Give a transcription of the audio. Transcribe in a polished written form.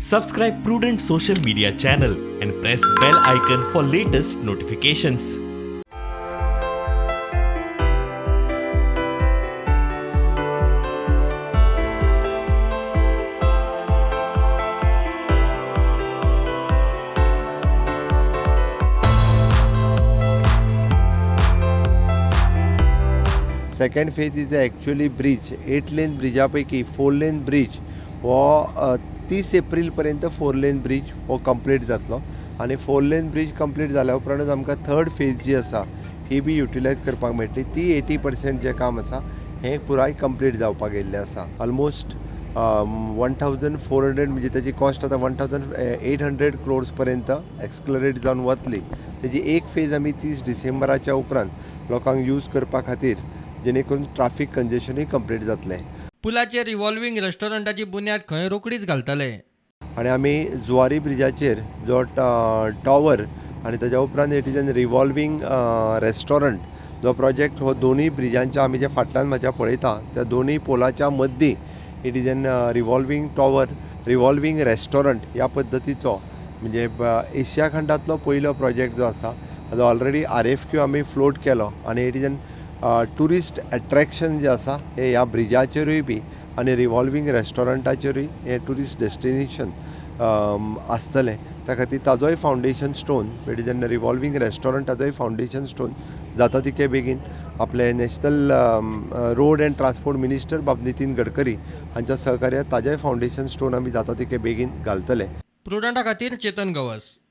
Subscribe Prudent social media channel and press bell icon for latest notifications. Second phase is actually bridge. 8 lane Brezza पैकी 4 lane bridge हो 30 एप्रील पर्यंत 4 lane bridge हो complete जातलो आनी 4 lane bridge complete जाल्या उपरांतच आमकां third phase जी आसा ही बी युटिलायज करपाक मेळटली. ती 80% जें काम आसा हें पुराय कंप्लीट जावपाक येयल्लें आसा. ऑलमोस्ट 1400 म्हणजे तेजी कॉस्ट आतां 1800 क्रोर्स पर्यंत एक्सलरेट जावन वतली. तेजी एक फेज आमी 30 डिसेंबराच्या उपरांत लोकांक यूज करपा खातीर जेणे करून ट्राफीक कंजेशनूय कंप्लीट जातलें. पुलाचेर रिव्हॉल्विंग रेस्टॉरंटाची बुन्याद खंय रोखडीच घालतले. आनी आमी जुवारी ब्रिजाचेर जो टॉवर आनी ताज्या उपरांत it is an revolving restaurant जो प्रोजेक्ट हो दोनूय ब्रिजांच्या आमी जे फाटल्यान म्हाज्या पळयता त्या दोनूय पोलाच्या मद्दीं it is an revolving tower, revolving restaurant ह्या पद्दतीचो म्हणजे एशिया खंडांतलो पयलो प्रोजेक्ट जो आसा ताजो ऑलरेडी RFQ आमी फ्लोट केलो आनी it is an tourist attraction जें आसा हें ह्या ब्रिजाचेरूय बी आनी रिवॉल्वींग रेस्टॉरंटाचेरूय हें ट्युरिस्ट डेस्टिनेशन आसतलें. त्या खातीर ताजोय foundation stone, it is an revolving रेस्टॉरंटाचोय foundation stone जाता तितके बेगीन आपले national road and transport minister बाब नितीन गडकरी हांच्या सहकार्यात ताजेय फावंडेशन स्टोन आमी जाता तितके बेगीन घालतले. प्रुडंटा खातीर चेतन गवस.